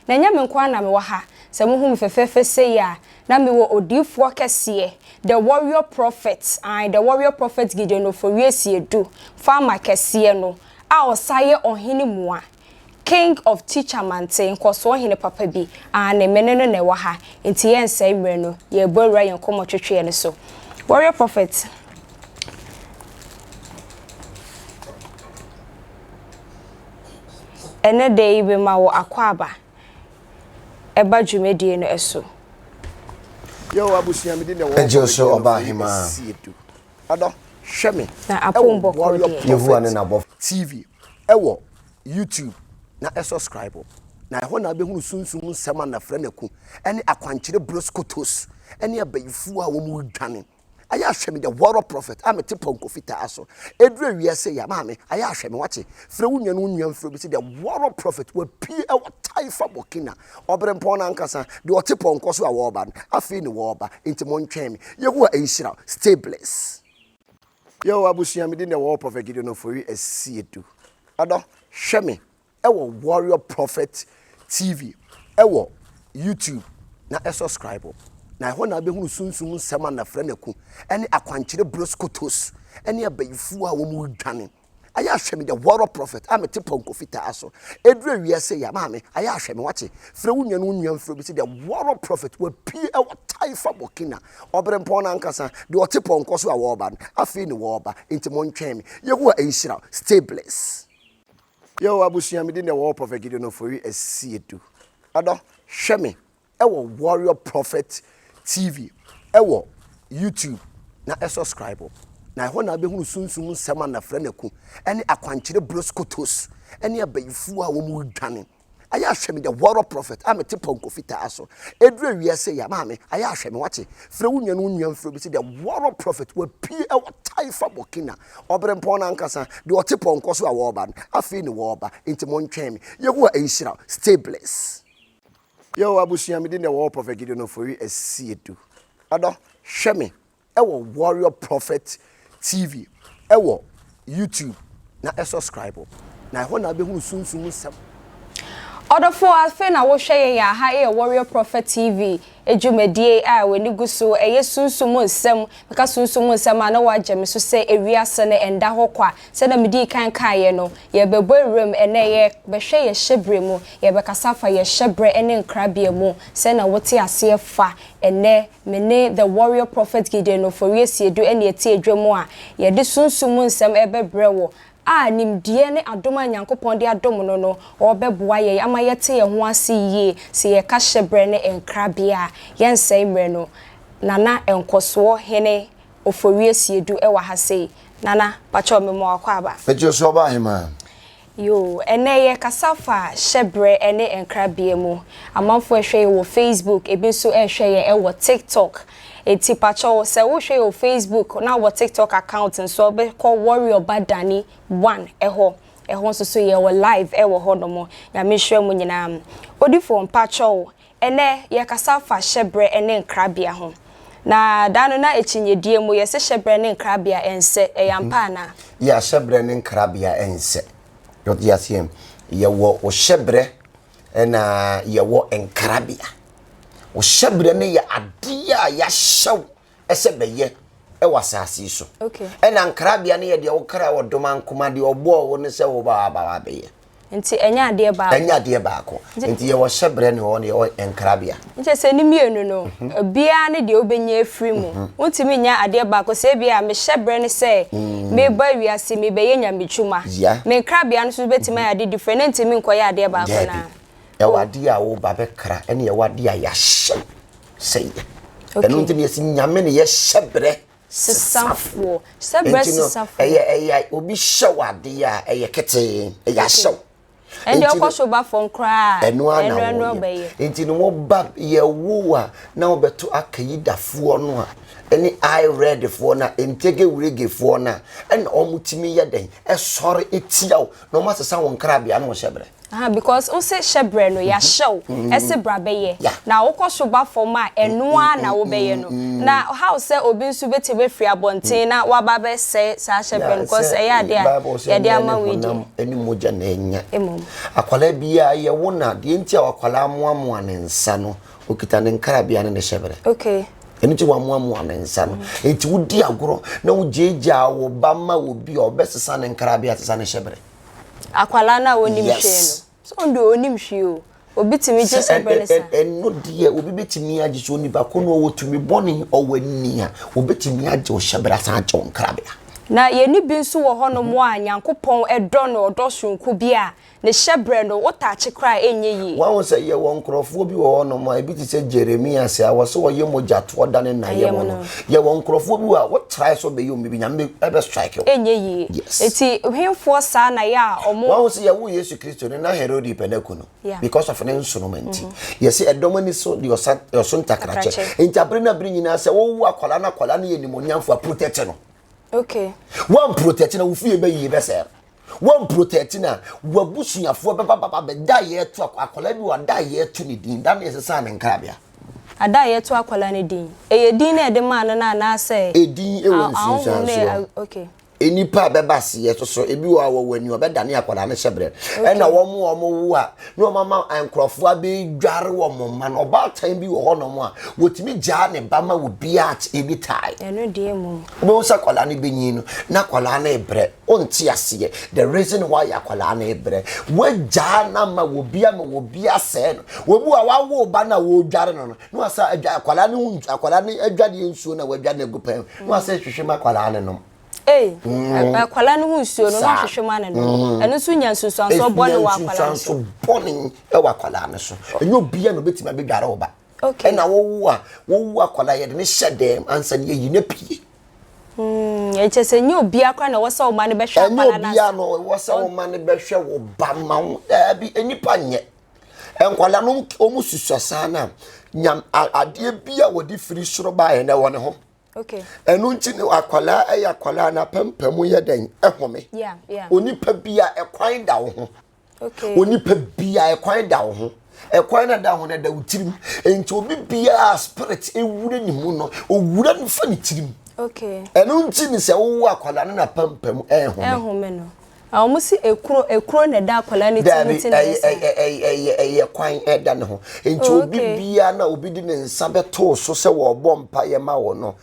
Na ɛnyɛ me nko ara na mewɔ ha. Sɛ mohu me fɛfɛɛfɛ sei a, na mewɔ odiyifoɔ kɛseɛ, the warrior prophet, ae, the warrior prophet Gideon Ofori Asiedu, farmer kɛseɛ no, a ɔsan yɛ ɔhene mua, king of teacher mante, nkɔsoɔ hene papa bi, aane, me ne no na ɛwɔ ha. Enti yɛnsɛe mmerɛ no, yɛrebɔ awura yɛn nkɔmmɔtwetweɛ no so. Warrior prophet. Ɛnnɛ da yi mema wo akwaaba ɛba dwumadie no so. Egye so ɔbaa hemaa. Na apom bɔkɔɔ deɛ. Yehowa ne n'abɔfo. TV ɛwɔ YouTube na ɛsubscribe na ɛhɔ na abɛhunu sunsum nsɛm a nafra naku ɛne akwankyerɛ broskotos ɛne abayifoɔ a wɔn redwane. Ayɛ ahwɛ me the warrior prophet a mete pɔnkɔ fitaa so. Ɛduru awia sei a, maame, ayɛ ahwɛ me, wate? Frɛ wo nua na wo nua mfrɛ obi sɛ the warrior prophet wapue wɔ Taifa Burkina. Ɔberempɔn no ankasa, deɛ ɔte pɔnkɔ so a wɔreba no, afei na wɔreba, enti montwɛn me. Yehowa nhyira wo. Stay blessed. Yo abusua, me din de Warrior Prophet Gideon Ofori Asiedu. Ɔdɔ, hwɛ me ɛwɔ Warrior Prophet TV ɛwɔ YouTube na ɛsubscribe na ɛhɔ na abɛhunu sunsum nsɛm a nafra naku ɛne akwankyerɛ broskotos ɛne abayifoɔ a wɔn redwane ayɛ ahwɛ me the Warrior Prophet a mete pɔnkɔ fitaa so ɛduru awia sei a maame ayɛ ahwɛ me wate frɛ wo nua no wo nua mfrɛ obi sɛ the Warrior Prophet wapue ɛwɔ Taifa Burkina ɔberempɔn no ankasa deɛ ɔte pɔnkɔ so a wɔreba no afei ne wɔreba nti montwɛn me Yehowa nhyira wo stay blessed. Yo abusua me din de Warrior Prophet Gideon Ofori Asiedu. Ɔdɔ hwɛ me ɛwɔ Warrior Prophet TV ɛwɔ YouTube na ɛsubscribe na ɛhɔ na abɛhunu sunsum nsɛm a nafra naku ɛne akwankyerɛ broskotos ɛne abayifoɔ a wɔn redwane. Ayɛ ahwɛ me the warrior prophet a mete pɔnkɔ fitaa so. Ɛduru awia sei a, maame, ayɛ ahwɛ me, wate? Frɛ wo nua na wo nua mfrɛ obi sɛ the warrior prophet wapue wɔ Taifa Burkina. Ɔberempɔn no ankasa, deɛ ɔte pɔnkɔ so a wɔreba no, afei na wɔreba, enti montwɛn me. Yehowa nhyira wo. Stay blessed. Yo abusua, me din de Warrior Prophet Gideon Ofori Asiedu. Ɔdɔ, hwɛ me ɛwɔ Warrior Prophet TV ɛwɔ YouTube na ɛsubscribe na ɛhɔ na abɛhunu sunsum nsɛm. Ɔdɔfoɔ afei na wohwɛ yɛn a ha yɛ Warrior Prophet TV dwumadie a w'ani gu so ɛyɛ sunsum nsɛm meka sunsum nsɛm a na woagye me so sɛ ewiase no ɛnda hɔ kwa sɛdeɛ medii kan kaeɛ no yɛbɛbɔ awuram ɛnɛ yɛbɛhwɛ yɛ hyɛbrɛ mu yɛbɛkasa afa yɛ hyɛbrɛ ne nkrabea mu sɛnea wote aseɛ fa ɛnɛ Me ne The Warrior Prophet Gideon Ofori Asiedu na yɛte adwa mu a yɛde sunsum mu nsɛm rebɛbrɛ wo a nimdeɛ ne adom a Nyankopɔn de adom no no ɔrebɛboa yɛn ama yɛte yɛn ho ase yie sɛ yɛka hyɛbrɛ ne nkrabea a yɛnsɛe mmerɛ no Nana Nkɔsoɔ Hene Ofori Asiedu wɔ ha sei Nana pakyɛw mema wo akwaaba. Mɛgye so ɔba ahemaa. Yoo, ɛnnɛ yɛrekasa fa hyɛbrɛ ne nkrabea mu. Amanfoɔ rehwɛ yɛn wɔ Facebook, ebi nso rehwɛ yɛn wɔ TikTok. Enti pakyɛw sɛ worehwɛ yɛn wɔ Facebook na wɔ TikTok account nso a, wobɛkɔ Warrior Ba Danny one hɔ. Ɛhɔ nso so yɛwɔ live wɔ hɔnom. Nyame nhyira mo nyinaa. Odifoɔ mpakyɛw, Ɛnnɛ, yɛrekasa fa hyɛberɛ ne nkrabea ho. Na da no na akyinnyedie mu, yɛse hyɛberɛ ne nkrabea ɛnsɛ, ɛyɛ ampa anaa? Yeah, hyɛberɛ ne nkrabea ɛnsɛ. Wote aseɛ? Yɛwɔ wo hyɛberɛ ɛna yɛwɔ nkrabea. Wo hyɛberɛ no yɛ adeɛ a yɛahyɛ wo ɛsɛ bɛyɛ ɛwɔ asase yi so. Ɛna nkrabea no yɛ deɛ wo kra wɔ dom ankoma deɛ ɔbɔɔ wo no sɛ wo ba aba abɛyɛ. Nti ɛnyɛ adeɛ baako. Ɛnyɛ adeɛ baako. Nti yɛwɔ hyɛbrɛ ne hɔ ne yɛwɔ nkrabea. Nti sɛ ne mmienu no, obiara ne deɛ wobɛnya afiri mu. Wontumi nnya adeɛ baako sɛ ebia me hyɛbrɛ ne sɛ meba wiase mebɛyɛ nyamedwuma. Me nkrabea no nso bɛtumi ayɛ ade different na ntumi nkɔyɛ adeɛ baako no ara. Daabi. Yɛwɔ adeɛ a woba bɛkra ɛne yɛwɔ adeɛ a yɛahyɛ wo sɛ yɛ. Ɛno nti na yɛsi nyame ne yɛ hyɛbrɛ sesafoɔ. Hyɛbrɛ Nti no, sesafoɔ. ɛyɛ ɛyɛ obi hyɛ wo adeɛ a ɛyɛ ketee, ɛyɛ ahyɛ wo. Ɛnde Nti no, ɔkɔ so ba fam koraa a, ɛno ara na ɛno ɛno wɔyɛ. ɔbɛyɛ. Nti no woba yɛwo wo a na wobɛto akayidafoɔ no a ɛne eye red foɔ no a ntege wuregefoɔ no a ɛna wɔtumi yɛ dɛn ɛsɔre tia wo na wɔasesa wo nkrabea na wɔhyɛ brɛ. Aha because wo se hyɛbrɛ no yɛahyɛ wo ɛse bra bɛyɛ na wokɔ so ba fam a ɛno ara na wobɛyɛ no na how sɛ obi nso bɛtumi afiri abɔnten na waba abɛsɛe saa hyɛbrɛ no because ɛyɛ adeɛ a Bible sɛ yɛde nyɛ ama ne wo yi deɛ. honam ne mogya na anya. Mmom. Akwadaa biara yɛwo no a, deɛ nti a akwadaa moamoa ne nsa no, okita ne nkrabea ne ne hyɛbrɛ. Ɛno nti wamoamoa ne nsa no. Nti wodi agorɔ na wogyaagyaa wo ba ma obi a ɔbɛsesa ne nkrabea sesa ne hyɛbrɛ. Akwadaa no a ɔnnim hwee no. So ɔno deɛ ɔnnim hwee o. Obi tumi gye hyɛbrɛ no sa. Ɛno deɛ obi bɛtumi agye sɛ onipa ko no ɔwɔ tumi bɔne ɔwɔ ani a ɔbɛtumi agye wo hyɛbrɛ asan agye wo nkrabea. Na yɛne bi nso wɔ hɔnom a Nyankopɔn dɔ no ɔdɔ soronko bi a ne hyɛbrɛ no wo taakye koraa a ɛnyɛ yie. Wahu sɛ yɛwɔ nkurɔfoɔ bi wɔ hɔnom a ebi te sɛ Jeremias a wɔsɛ wɔyɛ mogyatoɔ dane nayɛ mu no. Yɛwɔ nkurɔfoɔ bi wɔ a wo try sɛ wobɛyɛ wɔn biribi Nyame bɛ strike wo. Ɛnyɛ yie. Yes. Eti henfoɔ saa na yɛ a wɔn. Wahu sɛ yɛwoo Yesu Kristo no na Herode pɛ no aku no because of ne nsoroma nti. Yɛse ɛdɔm ani so deɛ ɔsa ɔso ntakrakyɛ. Nti abere no abere nyinaa sɛ wowo akwadaa na akwadaa no yɛ nimonyamfo a protect no. Woan protect no a wo fie bɛyie bɛsɛe no. Woan protect no a w'abusuafoɔ bɛba baba bɛ da a yɛto akwadaa bi wɔ a da a yɛto ne din da no yɛsesaa ne nkrabea. Ada a yɛto akwadaa no din. Ɛyɛ din na yɛde maa no no anaasɛ Edin wɔ ahonhom na nsunsuansoɔ. Okay. Nnipa a bɛba aseɛ so so, ebi wɔ hɔ a wɔwɔ ani, wɔbɛdane akwadaa no hyɛbrɛ. Ɛna wɔn a wɔwo a, na wɔn ama nkurɔfoɔ abɛdware wɔn mma no. Ɔbaatan bi wɔ hɔnom a, wɔtumi gyaa ne ba ma obi at any time. Ɛno deɛ mmom. Wobɛhu sɛ akwadaa no bɛnyin no, na akwadaa no rebrɛ. Wonte aseɛ. The reason why akwadaa no rebrɛ. Woagyaa no ama obi ama obi asɛe no. Obi wɔ a wawo ba no a wɔredware no no, na wasa adwa akwadaa no ho akwadaa no adwadeɛ nsuo na wadwa no agu pɛn na wasa hwehwɛ ma akwadaa no nom. Ei, akwadaa no ho nsuo no na ɔhwehwɛ ma no nom. Ɛno nso nya nsunsuansoɔ bɔne wɔ akwadaa no so. Nsunsuanso bɔne wɔ akwadaa no so. Ɛnyɛ obiara na obetumi abɛdware wo ba. Ɛna wowo a, wowo akwadaa yɛde no hyɛ dɛm ansa na yɛyi no apue. Ɛkyɛ sɛ nyɛ obiara koraa na ɛwɔ sɛ ɔma no bɛhwɛ akwadaa no Ɛnyɛ obiara na ɛwɔ sɛ ɔma no bɛhwɛ wo ba ma wo. Daabi, nnipa nyɛ. Nkwadaa no wɔn susua saa na nyam adeɛ bi a wɔde firi soro baeɛ na ɛwɔ ne ho. Ɛno nti no akwadaa ɛyɛ akwadaa na pampam yɛ dɛn ɛhome. Onipa bi a ɛkwan da wo ho. Onipa bi a ɛkwan da wo ho. Ɛkwan na da ho na da wo tirim. Nti obi biara spirit ewura ne mu no, owura no fa ne tirim. Ɛno nti ne sɛ wowɔ akwadaa no na pampam ɛhome. Ɛhome no. Ah, wɔn si ekuro ekuro na ɛda akwadaa ne ti ne ti na ɛyɛ saa. Dabi, ɛyɛ ɛyɛ kwan ɛda ne ho. Nti oh, obi bia na obi de ne nsa bɛto so sɛ wɔrebɔ mpa yɛ ma wɔ no,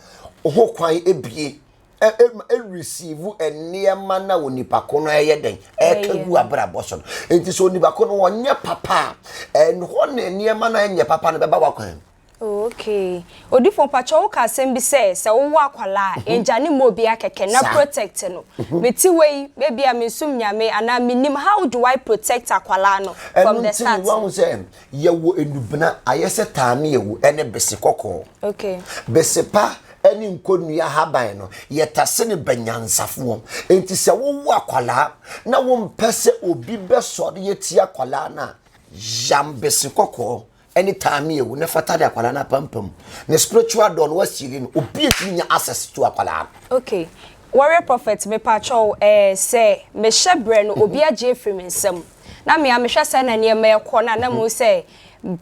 ho kwan ebie ɛreceive nneɛma na onipa ko no ɛyɛ dɛn ɛka gu abrabɔ so no. Nti sɛ onipa ko no ɔnyɛ papa a, ɛhɔ na nneɛma na ɛnyɛ papa no bɛba w'akwan mu. Oh okay. Odifo mpakyɛw wo ka asɛm bi sɛ sɛ wo wo akwadaa a ngya ne mma obia kɛkɛ na protect no. Me te hɔ yi ebia me nsom Nyame anaa me nim how do I protect akwadaa no from Ɛno the nti no start. wahu sɛ yɛwɔ nnubena ayɛ sɛ taameawu ɛne bese kɔkɔɔ. Okay. Bese pa ɛne nkonnua haban no yɛtase no ba nyansafoɔ. Nti sɛ wo wo akwadaa na wo mpɛ sɛ obi bɛsɔre atia akwadaa no a yam bese kɔkɔɔ ɛne taame ewu ne fata de akwadaa no apampam ne spiritual door no wasili no obi etumi nya access to akwadaa no. Okay warrior prophet mepakyɛw ɛɛ sɛ mehyɛ brɛ no obi agye afiri me nsam na mea mehwɛ sɛ na nneɛma ɛkɔ na na mu sɛ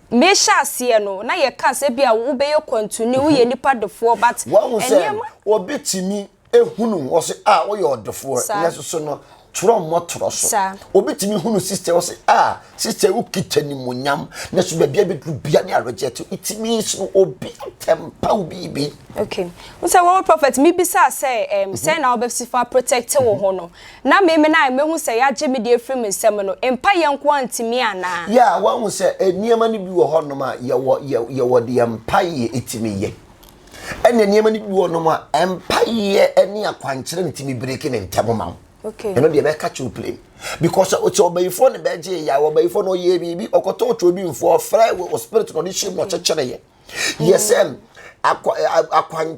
mehyɛ aseɛ no na yɛka sɛ bi a wobɛyɛ kwantuni woyɛ nipa defoɔ but Wahu sɛ obi tumi ehunu wɔ se a woyɛ ɔdefoɔ nanso so no torɔ mmɔ torɔ so obi tumi hunu sister wɔ se a sister wokita nimonyam nanso baabi a bɛduru bia ne areject it means no obi atɛmpa wo biribi. Okay wo sɛ wɔwɔ prophet mebisa sɛ um, sɛn na wobɛsi fa protect wo ho no na meme na mehu sɛ yɛagye me deɛ afiri me nsam no mpa yɛ nko a ntumi anaa. Yeah, wahu sɛ nneɛma no bi wɔ hɔnom a yɛwɔ yɛwɔ deɛ mpaeɛ ɛtumi yɛ. Ɛna nneɛma no bi wɔ nom a mpaeɛ ne akwankyerɛ no tumi breki ne ntɛm ma wo. Ɛno deɛ bɛka kyerɛ plain. Because sɛ ɔbayifoɔ ne bɛgye yɛ a ɔbayifoɔ no ɔyɛ biribi ɔkɔtɔ ɔtɔ obi mfoɔ ɔfrɛ wɔ spirit na ɔde hyɛ mu na ɔkyekyere yɛ. Yɛ sɛ akwan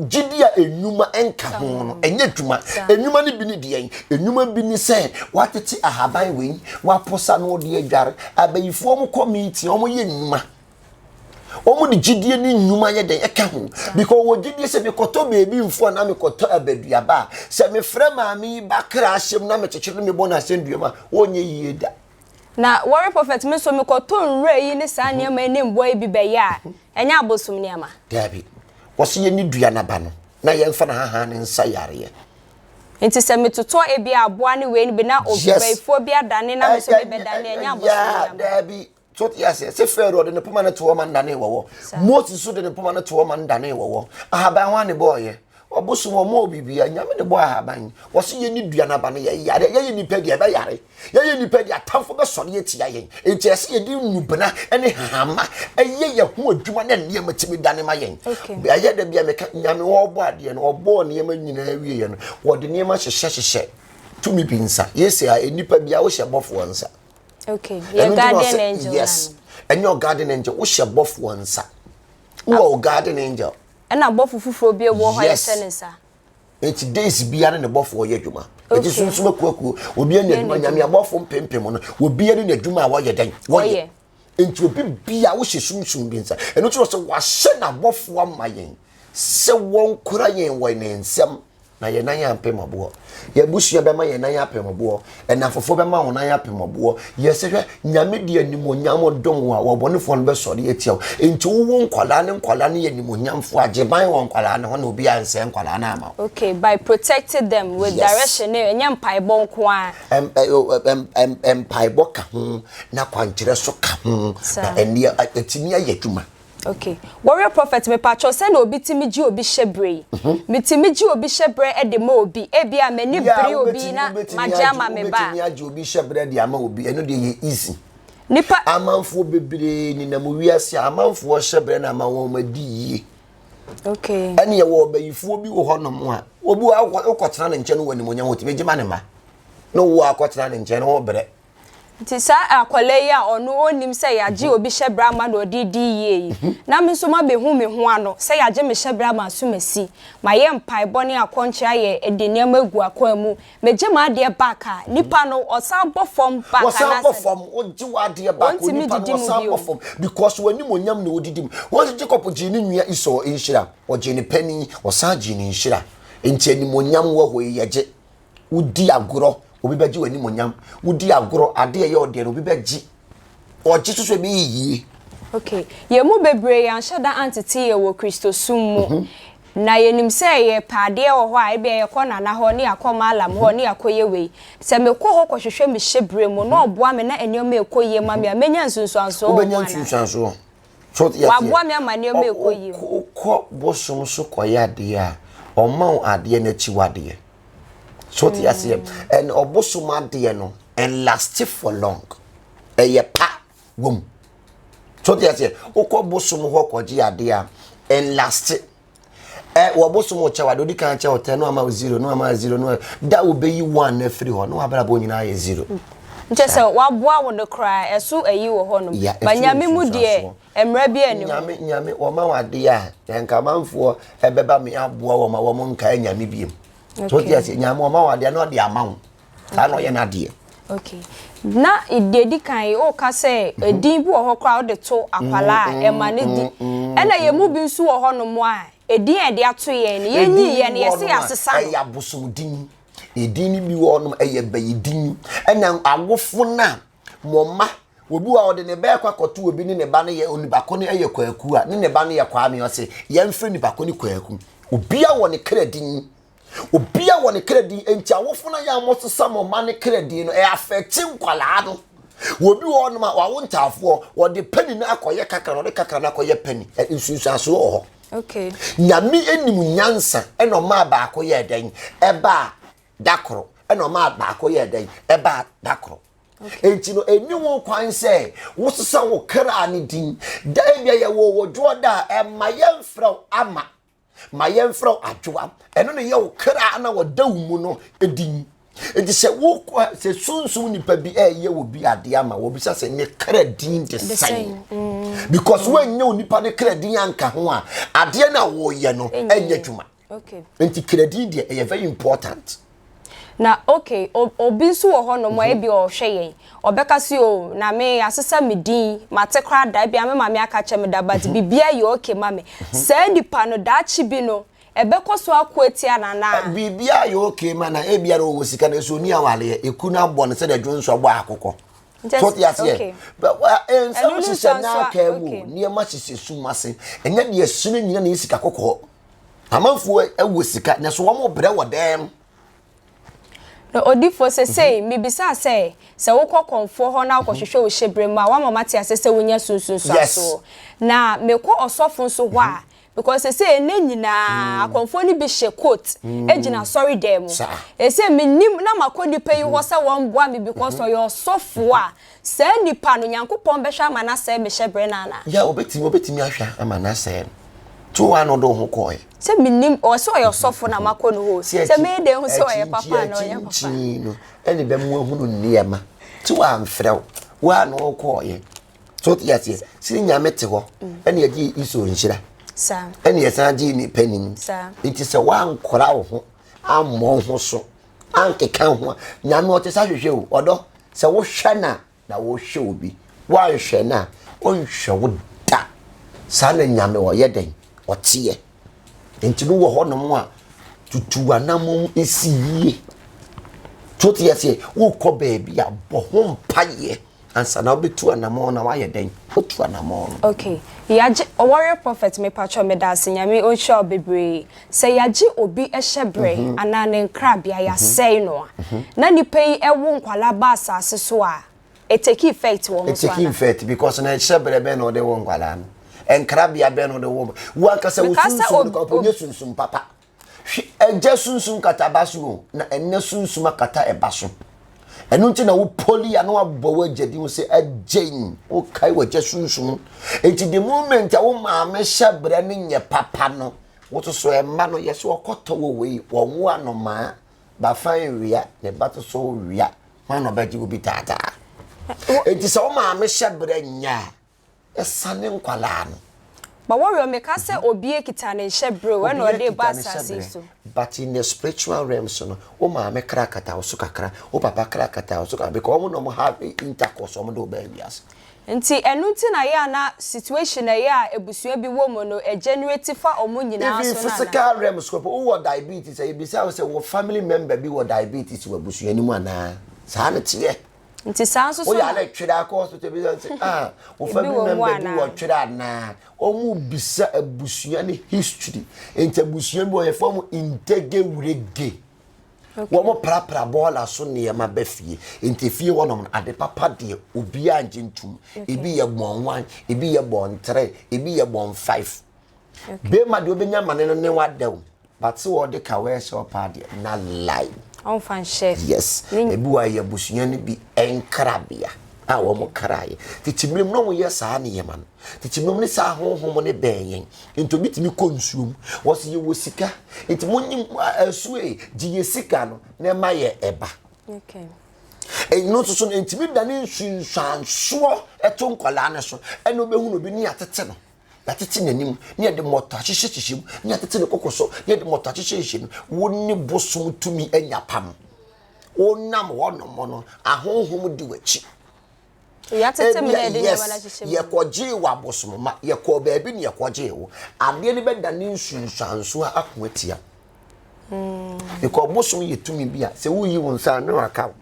gyidi a enwuma nka ho no ɛnyɛ adwuma. Enwuma no bi ne deɛn? Enwuma bi ne sɛ watete ahaban wei waposa na ɔde adware. Abayifoɔ mo kɔ meeting wɔn yɛ nnwuma. Wɔn de gyidie ne nnwuma yɛ dɛn ɛka ho because wɔ gyidie sɛ mekɔtɔ beebi mfo anaa mekɔtɔ abaduaba a sɛ mefrɛ maame yi ba kra ahyɛm na mekyekyere no mebɔ no asɛndua mu a wɔnyɛ yie da. Na Warrior Prophet me nso mekɔtɔ nwura yi ne saa nneɛma yi ne mmoa yi bi bɛyɛ a, ɛnyɛ abosom nneɛma? Daabi. Wɔse yɛnni dua no aba no na yɛmfa n'ahahan no nsa yareɛ. Nti sɛ metotɔ ebia aboa ne wei no bi na obayifoɔ bi adane na me nso mebɛdane a, ɛnyɛ abosom nneɛma? Daabi. So wote aseɛ? Sɛ Farao ɔde ne poma no to hɔ ma no danee wɔwɔ. Moses nso de ne poma no to hɔ ma no danee wɔwɔ. Ahaban hwan ne bɔɔyɛ? Ɔbosom ɔmmɔɔ biribiara. Nyame ne bɔɔ ahaban. Wɔse yɛnni dua no aba no yɛyare. Yɛyɛ nnipa deɛ yɛbɛyare. Yɛyɛ nnipa deɛ atamfo bɛsɔre atia yɛn. Enti ɛsɛ sɛ yɛde nnubena ne hahama ɛyɛ yɛn ho adwuma na nneɛma tumi dane ma yɛn. Ɛyɛ da bi a meka Nyame ɔrebɔ adeɛ no ɔbɔɔ nneɛma nyinaa wieɛ no wɔde nneɛma hyehyɛ hyehyɛ tumi bi nsa. Yɛsɛ a nnipa bi a wohyɛ bɔfoɔ nsa. Okay. Yɛ guardian angel. Yes. Ɛnyɛ ɔ guardian angel wohyɛ bɔfoɔ nsa. Wowɔ wo guardian angel. Ɛna bɔfo foforɔ bi wɔ hɔ a yɛhyɛ ne nsa. Eti days biara ne ne bɔfoɔ yɛ adwuma. Eti sunsum akuakuo, obiara ne adwuma, nyame abɔfo mpempem no, obiara ne n'adwuma a wɔyɛ dɛn? Wɔyɛ. Enti obi bia wohyɛ sunsum bi nsa. Ɛno kyerɛ sɛ wahyɛ n'abɔfoɔ ama yɛn sɛ wɔnkora yɛn wɔ ne nsam. Na yɛn nan ampem ɔboɔ. Yɛn abusua bɛma yɛn nan apem ɔboɔ. Nnamfofoɔ bɛma wɔn nan apem ɔboɔ. Yɛ sɛ hwɛ, Nyame de animuonyam dom wo a, wɔbɔnefoɔ no bɛsɔre atia wo. Enti wowo nkwadaa ne nkwadaa no yɛ animuonyamfoɔ a, gye ban wɔ nkwadaa no ho na obiara ansɛe nkwadaa no amma wo. Okay, by protecting them with yes. direction ne ɛnyɛ mpaebɔ nko ara. Mpaebɔ ka ho na kwankyerɛ so ka ho na ɛnneɛ ɛtumi ayɛ adwuma. Ok warrior prophet mepakyɛw sɛnea obi tumi gye obi hyɛ brɛ yi metumi gye obi hyɛ brɛ de ma obi ebia m'ani bere obi na magye ama me ba wobɛtumi agye obi hyɛ brɛ de ama obi ɛno deɛ yɛ easy nipa amanfoɔ bebree nenam wiase a amanfoɔ hyɛ brɛ na ama wɔn adi yie okay ɛne yɛwɔ ɔbayifoɔ bi wɔ hɔnom a obi wɔ wokɔtena ne nkyɛn no wɔ animonyam wɔtumi gye ma ne ma na wo akɔtena ne nkyɛn no wɔbrɛ Nti saa akwadaa yi a ɔno ɔnnim sɛ yɛagye obi hyɛbrɛ ama na ɔde redi yie yi, na me nso mabɛhu me ho ano sɛ yɛagye me hyɛbrɛ ama asomasi, mayɛ mpaebɔ ne akɔnkyerɛ ayɛ de nneɛma agu akwan mu, megye m'adeɛ back a, nipa no ɔsan bɔ fam back Wɔsan bɔ anaasɛ fam, wogye w'adeɛ back, ɔntumi onipa no didi mu wɔsan bio? bɔ fam because w'animuonyam na ɔdidi mu. Wɔn sɛ Jacob gyee ne nua Esau nhyira, ɔgyee ne panin, ɔsan gyee ne nhyira. Nti animuonyam wɔ hɔ yi yɛgye. Wodi agorɔ, obi bɛgye w'animuonyam. Wodi agorɔ, adeɛ a ɛyɛ ɔdeɛ no, obi bɛgye. Ɔgye so so ɛbɛyɛ yie. Okay. Yɛn mu bebree yɛanhyɛ da antete yɛn wɔ Kristosom mu. Mhm. Na yɛnim sɛ yɛpɛ adeɛ wɔ hɔ a, ebia yɛkɔ Nana hɔ, ne yɛakɔ Mallam hɔ, ne yɛakɔyɛ wei. Sɛ mekɔ hɔ kɔhwehwɛ me hyɛberɛ mu, na ɔboa me na nneɛma rekɔ yie ma me a, mɛnya nsunsuansoɔ wɔ ho Wobɛnya anaa? nsunsuansoɔ. So wote aseɛ? Waboa me ama nneɛma rekɔ yie. Wokɔ bosom so kɔyɛ adeɛ a, ɔma wo adeɛ no akyiwadeɛ. So wote aseɛ? Mm. And ɔbosom adeɛ no, ɛnlaste for long. Ɛyɛ pa wom. So wote aseɛ? Wokɔ bosom hɔ kɔgye adeɛ a, ɛnlaste. Ɛ wɔ bosom kyɛ wade odi kan kyɛ wo tɛ no ama wo zero no ama zero no da wobɛyi one no afiri hɔ na wabrabɔ nyinaa yɛ zero. Nkyɛ sɛ waboa wo no koraa ɛso ayi wɔ hɔ nom. Ba nyame mu deɛ mmara bi ani hɔ. Nyame nyame wɔma wo adeɛ a na nka amanfoɔ ɛbɛba me aboa wɔn ma wɔn nkae nyame biem. So wote aseɛ nyame wɔma wo adeɛ na ɔde ama wo. Saa na ɔyɛ n'adeɛ. Okay. Na deɛ di kan yi, woka sɛ mhm. edin bi wɔ hɔ koraa wode to akwalaa a mm, ɛma ne di. Mm, mm, Ɛna yɛn mu bi nso wɔ hɔnom a edin a yɛde ato yɛn no yɛnyi yɛn no yɛsɛ yɛasesa no. Ɛyɛ abosomdin. Edin no bi wɔ hɔnom ɛyɛ bayidin. Ɛna awofo no a mo mma obi wɔ a ɔde ne ba ɛkɔ akɔto obi ne ne ba no yɛ onipa ko no yɛ kwaku a ne ne ba no yɛ kwame ɔse yɛmfrɛ nipa ko no kwaku. Obia wɔ ne kra din. Obia wɔ ne kra din nti awofo no yɛ a wɔsesa mo mma ne kra din no ɛ afɛkye nkwalaa no. Obi wɔ hɔnom a wawo ntaafoɔ wɔde pɛni no akɔyɛ kakra na ɔde kakra no akɔyɛ pɛni nsunsuansoɔ wɔ hɔ. Okay. Nyame anim nyansa ɛna ɔmaa baako yɛɛ dɛn ɛbaa da koro ɛna ɔmaa baako yɛɛ dɛn ɛbaa da koro. Enti no ɛni wo kwan sɛ wosesa wo kra ne din da ebia yɛwɔ wɔ dwoɔ da a ɛma yɛmfrɛ wo ama Ma yɛmfrɛ wo adwoa. Ɛno na ɛyɛ wo kra na wɔda wo mu no din. Nti sɛ wokɔ sɛ sunsum nipa bi ɛyɛ wɔ bi adeɛ ama wɔbisa sɛ ne kra din de sɛn. Mm. Because woanyɛ onipa ne kra din anka ho a adeɛ no a wɔyɛ no ɛnyɛ adwuma. Nti kra din deɛ ɛyɛ very important. Na okay, obi nso wɔ hɔ nom a ebi ɔhwɛ yɛn, ɔbɛka se oh na me asesa me din, mate koraa da, ebia me maame aka akyerɛ me da but biribiara yɛ okay ma me. Saa nipa no daakye bi no, ɛbɛkɔ so ako atia no anaa? Biribiara yɛ okay ma no a, ebia na ɔwɔ sika nanso ɔnni awareɛ, eku no abɔ no sɛdeɛ dwonsɔ bɔ akokɔ. So ɔte aseɛ? Nsɛm hyehyɛ n'akaa mu, nneɛma hyehyɛ sum ase. Ɛnyɛ deɛ ɛsono nyina na ɛyɛ sika kɔkɔɔ. Amanfoɔ wɔ sika, na so wɔn brɛ wɔ dɛm. Na odifoɔ sesei mebisaa sɛ, sɛ wokɔ kɔmfoɔ hɔ na wokɔhwehwɛ wo hyɛberɛ mu a, woama mate aseɛ sɛ wonya su nsunsuansoɔ. Na mekɔ ɔsɔfo nso hɔ a, because sesei ɛnnɛ nyinaa akɔmfoɔ no bi hyɛ coat gyina asɔredan mu. Sesei mennim na makɔ nipa yi hɔ sɛ wɔmboa me because ɔyɛ ɔsɔfoɔ a, saa nipa no Nyankopɔn bɛhwɛ ama no asɛe me hyɛberɛ no anaa? Yeah, obetumi, obetumi ahwɛ ama no asɛe no. To hɔ a na ɔde wo ho kɔɔɛ. Sɛ mennim, ɔwɔ sɛ ɔyɛ ɔsɔfo na makɔ no hɔ o. Sɛ mɛyɛ dɛn ahu sɛ ɔyɛ papa anaa ɔnyɛ papa? Akyinkyin no ɛna ɛbɛma wahunu nneɛma. Ti wamfrɛ wo, wo a na wokɔɔyɛ. So wote aseɛ? Sɛ Nyame te hɔ, ɛna yɛgye Esau nhyira. Ɛna yɛsan gye ne panin. Nti sɛ woankora wo ho, ammɔ wo ho so, ankeka wo ho a, Nyame ɔte sɛ ahwehwɛ o. Ɔdɔ, sɛ wohwɛ no a, Na wohwɛ obi, woanhwɛ no a, ɔnhwɛ wo da. Saa na Nyame ɔyɛ dɛn? Ɔteɛ. Nti no wɔ hɔnom a, tutu w'anammɔn si yie. So wote aseɛ? Wokɔ baabi a, bɔ ho mpaeɛ ansa na wobɛtu anammɔn na woayɛ dɛn? Wotu anammɔn no. Ok, yagye, Warrior Prophet mepakyɛw medaase Nyame onhyira wo bebree. Sɛ yagye obi hyɛbrɛ anaa ne nkrabea yasɛe no a, na nipa yi wo nkwadaa ba asase so a, it take effect wɔ wɔn so anaa? It take effect because na hyɛbrɛ bɛn na ɔde wo nkwadaa no? Nkrabea bɛn na ɔde wo? Wo ankasa wo sunsum no kɔpɔ nyɛ sunsum papa. Hwɛ, agya sunsum kata ba so o, na ɛnɛ sunsum akata ɛba so. Ɛno nti na wo poli a na wabɔ w'agya din sɛ agyen, wokae w'agya sunsum. Nti the moment a wo maame hyɛ brɛ no nyɛ papa no, wo nso so ɛma no yɛ sɛ ɔkɔtɔ wɔ wei, wɔnwo anomaa, bafa nwia, ne ba to so wia, hwan na ɔbɛgye wo bi taataa. Nti sɛ wo maame hyɛ brɛ nyɛ a, Ɛsane nkwadaa no. But warrior meka sɛ obia kita ne nhyɛ bere o ɛna ɔde ba asase yi so. But in the spiritual realms no, wo maame kra kata wo so kakra, wo papa kra kata wo so kakra because wɔn na wɔn have intercourse wɔn de wo baa wiase. Nti ɛno nti na yɛ a na situation a ɛyɛ a abusua bi wɔ mu no ɛ generate fa wɔn nyinaa Even so no anaa? physical realms koraa mpo, wo wɔ diabetes a yɛbisa wo sɛ wo family member bi wɔ diabetes wɔ abusua no mu anaa? Saa na ɛteɛ. Nti saa nso so na. Woyare twere akɔ hospital bi sɛ ah wo family member bi wɔ twere anaa. Wɔn bisa abusua ne history. Nti abusua bi wɔyɛ fɔm ntege wurege. Wɔn prapra bɔɔla so nneɛma bɛ fie. Nti fie hɔ nom ade papa deɛ obiara ngye ntum. Ebi yɛ bɔn one, ebi yɛ bɔn three, ebi yɛ bɔn five. Bema deɛ ɔbɛnya amane no ne wada o but sɛ ɔde ka wɛ sɛ ɔpaa deɛ na lie. Ɔnfa nhyɛ. Yes ebi wɔ ayɛ abusua no bi nkrabea a wɔn kraeɛ tete mmerɛ mu na wɔn yɛ saa nneɛma no tete mmerɛ mu ne saa honhom ne bɛn yɛn nti obi tumi kɔ nsuo mu wɔsi yɛ wɔ sika nti mo nyi asuo yi gye yɛ sika no na ɛma yɛ ɛba. Okay. Ɛno nso so no ntumi da ne nsunsuansoɔ ɛto nkwadaa no so ɛna obɛhu no obi ne atete no. Yɛatete n'anim, na yɛde mmɔtɔ ahyehyɛhyehyɛ mu, na yɛatete ne koko so, na yɛde mmɔtɔ ahyehyɛhyehyɛ mu. Wo ne bosom tumi anya pam. Wonam hɔnom no, ahonhom di w'akyi. Yɛatete me na yɛde nneɛma no ahyehyɛ mu. Yɛkɔgyee wɔ abosom ma, yɛkɔɔ baabi na yɛkɔgyee wo. Adeɛ no bɛda ne nsunsuansoɔ ako atia. Because bosom yɛ tumi bi a, sɛ woyi wo nsa a, na waka wo.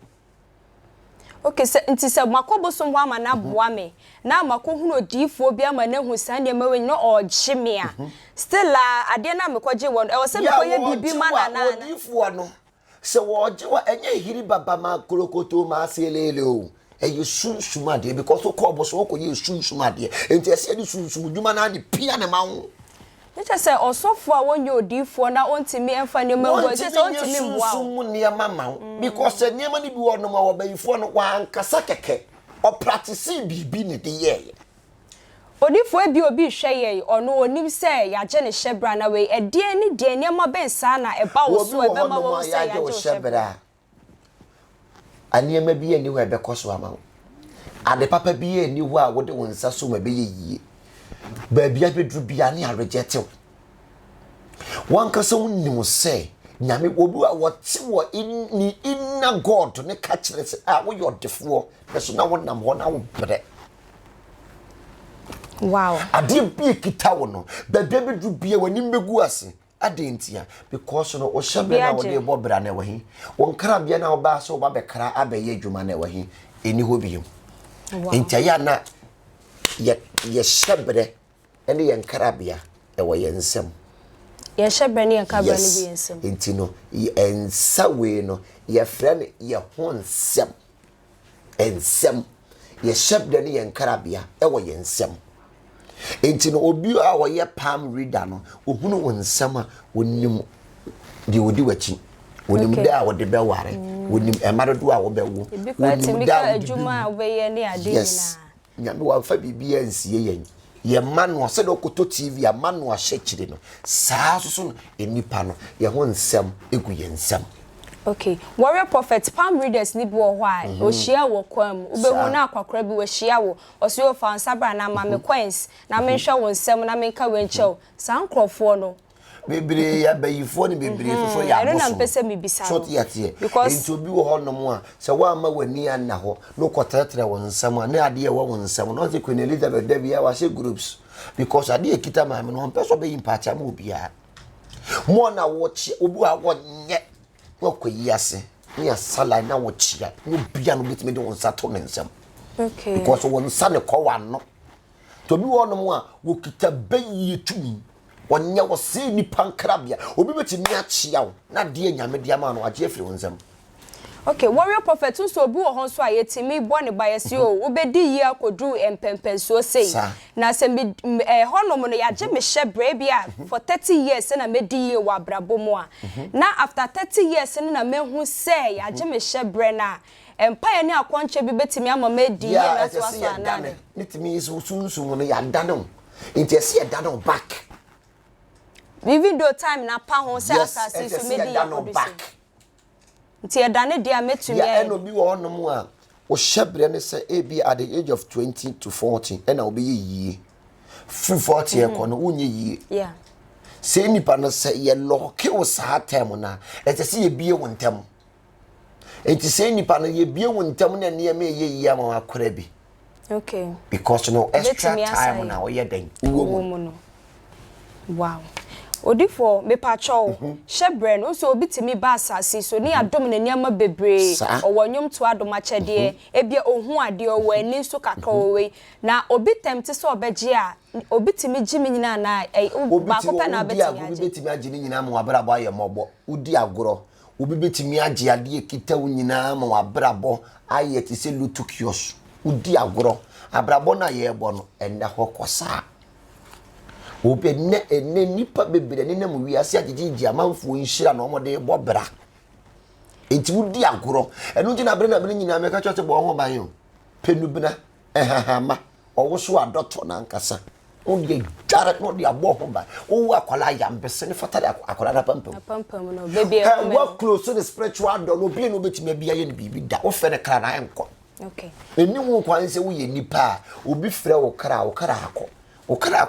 Ok sɛ nti sɛ makɔ bosom hɔ ama no aboa me na makɔ hunu odiyifoɔ bi ama no ahu saa nneɛma wei na ɔregye me a still a adeɛ no a mekɔ gye wɔ no ɛwɔ sɛ mekɔ yɛ biribi ma no anaa. Odiyifoɔ no sɛ wɔregye wa ɛnyɛ hiri baba ma korokoto ma aselele o ɛyɛ sunsum adeɛ because wokɔ ɔbosom wokɔ yɛ sunsum adeɛ nti ɛsɛ yɛde sunsum dwuma no ade pia ne ma wo. Ne kyerɛ sɛ ɔsɔfoɔ a ɔnyɛ odiyifoɔ na ɔntumi mfa nneɛma ngu kyerɛ sɛ ɔntumi mmoa wo. Wɔntumi nyɛ sunsum mu nneɛma mma wo because sɛ nneɛma no bi wɔ hɔnom a ɔbayifoɔ no wankasa kɛkɛ, ɔpratisii biribi na ɛde yɛeɛ. Odiyifoɔ ebia obi rehwɛ yɛn ɔno ɔnim sɛ yɛagye ne hyɛberɛ anaa wei ɛdeɛn ne deɛn nneɛma bɛn saa na ɛba wo Obi so a wɔ ɛbɛma hɔnom wahu a sɛ yɛagye yɛagye wo wo hyɛberɛ hyɛberɛ? a, Nneɛma biara nni hɔ a ɛbɛkɔ so ama wo. Ade papa biara nni hɔ a wode wo nsa so ma ɛbɛyɛ yie. Baabi a bɛduru biara ne aregyɛte wo. Wankasa wonim sɛ Nyame obi a wɔte wɔ ne inner God ne ka kyerɛ sɛ a woyɛ ɔdefoɔ na so na wonam hɔ na wobrɛ. Wow. Adeɛ bi ekita wo no, baabi a bɛduru biara w'anim bɛgu ase. Adɛn ntia? Because no, wo hyɛberɛ no a wode rebɔ bra no ɛwɔ he? Wo nkrabea no a wobaa sɛ woba bɛkra abɛyɛ adwuma no ɛwɔ he? Ɛnni hɔ bio. Nti ɛyɛ a na yɛ yɛhyɛ berɛ ne yɛn nkrabea ɛwɔ yɛn nsam. Yɛn hyɛbrɛ ne yɛn nkrabea no gu yɛn nsam. Nti no nsa wei no yɛfrɛ no yɛ ho nsɛm. Nsɛm. Yɛ hyɛbrɛ ne yɛn nkrabea ɛwɔ yɛn nsam. Nti no obi a ɔyɛ palm reader no ohunu wo nsɛm a onim deɛ odi w'akyi. Onim da a wɔde bɛware, onim ɛma dodoɔ a wɔbɛwo, onim da a wɔde bɛwu. Yes. Nyame wamfa biribiara ansie yɛn. Yɛn manual, sɛdeɛ wokɔtɔ TV a manual hyɛ akyire no, saa nso so na nnipa no, yɛn ho nsɛm gu yɛn nsam. Okay. Warrior Prophet, palm readers no bi wɔ hɔ a, ɔhyia wo wɔ kwan mu, wobɛhu na akwakora bi wahyia wo, ɔse oh fa wo nsa bra na ma me coins na menhwɛ wo nsɛm na menka wei nkyerɛ wo. Saa nkorɔfoɔ no, Bebree yɛ abayifoɔ ne bebree nso so yɛ Ɛno na mepɛ sɛ mebisa So no. te aseɛ? Because Nti obi wɔ hɔnom a, sɛ woamma w'ani anna hɔ na wokɔtrɛtrɛ wo nsam a, na adeɛ a ɛwɔ wo nsam no, ɔse Queen Elizabeth da biara wahyɛ groups because adeɛ a ɛkita maame no, ɔmpɛ sɛ ɔbɛyi mpaakyɛ ama obiara. Mo na wɔkyea, obi wɔ ha wɔnyɛ na ɔkɔyi ase ne yɛasa line na wɔkyea na obiara no wobɛtumi de wo nsa to ne nsam. Okay. Because wo nsa ne kɔ w'ano. Nti obi wɔ hɔnom a wɔkita bɛyie tumi. Ɔnyɛ ɔsɛe nipa nkrabea. Obi bɛtumi akyea wo na adeɛ Nyame de ama no wagye afiri wo nsam. Ok warrior prophet nso obi wɔ hɔ nso a yɛtumi bɔ ne ba yɛse o wobɛdi yie akɔduru mpɛnpɛnsoɔ sei na sɛ me ɛhɔ nom no yɛagye me hyɛ berɛ bi a for 30 years na mɛdi yie wɔ abrabɔ mu a na after 30 years no na mɛhu sɛ yɛagye me hyɛ berɛ no a mpaeɛ ne akɔnkyɛ bi bɛtumi ama madi yie Yeah, na ɛsɛ atoa sɛ so anaa yɛdane. dɛn? Ne tumi so sunsum no yɛadane wo. Nti ɛsɛ yɛdane wo back. Even though time no apa ho sɛ Yes, asase yi ɛsɛ so sɛ mɛdi yie yɛdane wo akɔdu sei. back. Nti ɛdane deɛ a mɛtumi Yeah, ayɛ ɛna obi wɔ hɔnom a ɔhyɛ berɛ ne sɛ ebi at the age of 20 to 40 ɛna wobɛyɛ yie. Firi 40 ɛkɔ no wonyɛ yie. Yeah. Sɛ nipa no sɛ yɛlɔke wo saa term no a, ɛsɛ sɛ yɛbie wo ntɛm. Nti sɛ nipa no yɛbie wo ntɛm na nneɛma ɛyɛ yie ama wakora bi. Okay. Because no extra Ɛbɛtumi asa time yɛ. na ɔyɛ dɛn wowɔ Wɔ mu. mu no. Wow. Odifoɔ, mepakyɛw, hyɛ berɛ no, nso obi tumi ba asase yi so ne adom ne nneɛma bebree. Ɔwɔ nnwomtoɔ adom akyɛdeɛ, ebia ohu adeɛ, ɔwɔ ani nso kakra, ɔwɔ wei. Na obi tɛmte sɛ ɔbɛgye a, obi tumi gye me nyinaa anaa Obi baako ti pɛ na wodi wobɛtumi agorɔ, obi agye? bɛtumi agye ne nyinaa ma w'abrabɔ ayɛ mmɔbɔ. Wodi agorɔ, obi bɛtumi agye adeɛ kita wo nyinaa ma w'abrabɔ ayɛ te sɛ lutu kiosk. Wodi agorɔ, abrabɔ no a yɛrebɔ no, ɛnna hɔ kɔ saa. Obi ɛnɛ ɛnɛ nnipa bebree nenam wiase agyegyegye amanfoɔ nhyira na wɔde bɔ bra. Nti wodi agorɔ. Ɛno nti na bere na bere nyinaa mɛka kyerɛ sɛ bɔ wo ho ban o. Pɛ nubena, ɛhahama, ɔwoso adɔtɔ n'ankasa. Wode adware na wode abɔ ho ban. Wowo akwadaa yambese ne fata de akwadaa no apampam. Apampam no, baabi a ɛkɔmɛ no. Wa close ne spiritual door no, obi na obetumi abi ayɛ no biribi da. Wofɛ ne kra na ɛnkɔ. Okay. Ɛni ho kwan sɛ woyɛ nipa a obi frɛ wo kra, wo kra akɔ. Wo kra.